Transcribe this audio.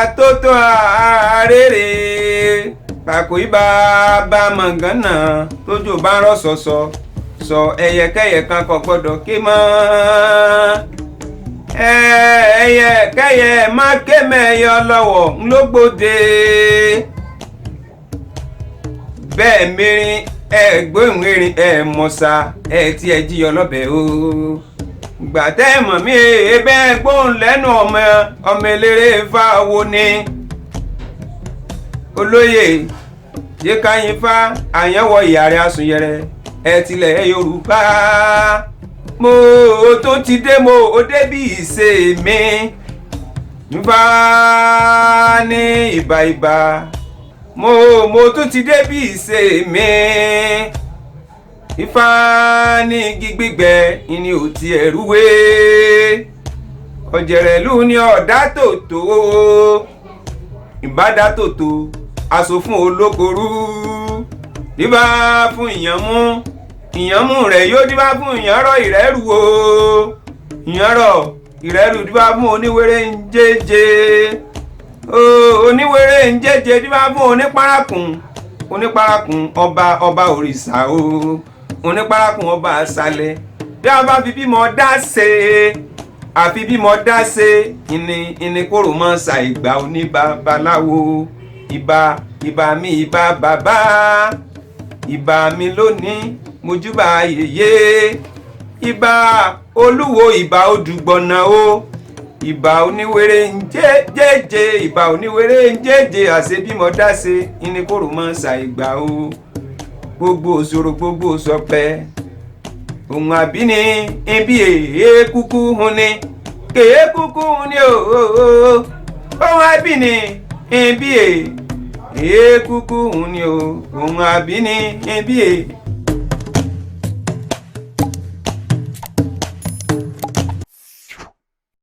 Àtótó arére pàkó ibà bá mọ̀gánà tójò bá ń rọ̀ sọ̀sọ̀ sọ ẹyẹkẹyẹ kan kò gbọ́dọ̀ ké mọ́ ẹyẹkẹyẹ má ké mẹ́yọ lọ́wọ́ ńlọgbọ́dé bẹ́ẹ̀ mẹ́rin ẹ gbóhùn erin ẹ mọ̀sá ẹ tí ẹ jíyọ lọ́bẹ̀ o gbà tẹ́ ẹ mọ̀ mí ẹ bẹ́ẹ̀ gbóhùn lẹ́nu ọmọ ọmọ eléré fáwo ni olóyè yékáyínfá àyànwọ̀ ìyàrá àsùnyẹrẹ ẹ tilẹ̀ ẹ Yorùbá mo tó ti dé mo ò débi ìṣe mi nfa ní ìbà ìbà mo tún ti débi ìṣe mi ifá ní igi gbígbẹ ìní ò tiẹ̀ rúwé ọ̀jẹ̀rẹ̀lú ní ọ̀dá tòótò ìbádá tòótò aṣọ fún olókorú díbá fún ìyànmú ìyànmú rẹ̀ yóò díbá fún ìyànrọ̀ ìrẹ́rù o ìyànrọ̀ ìrẹ́rù díbá fún oníwèrè ń jẹ́jẹ́ oníwèrè ń jẹ́jẹ́ díbá fún oníparakùn oníparakùn ọba ọba òrìṣà o oníparakùn ọba àṣàlẹ̀ bí a bá fi bímọ dá ṣe àfi bímọ dá ṣe ìní ìní kóró mọ́ ṣàìgbà oníbabaláwo ìbà ìbà mi ìbà bàbá ìbà mi lónìí mojúbà yèyé ìbà olúwo ìbà odùgbọ̀nà o ìbà oníwèrè ń jẹ́jẹ́ ìbà oníwèrè ń jẹ́jẹ́ àṣebímọ dáṣe ìníkòrò mọ́ ṣàìgbà o gbogbo òṣòro gbogbo sọpẹ́ òun àbíní ibi èé kúkú hun ni kèé kúkú hun ni o òun àbíní ibi èé kúkú hun ni o òun àbíní ibi èé.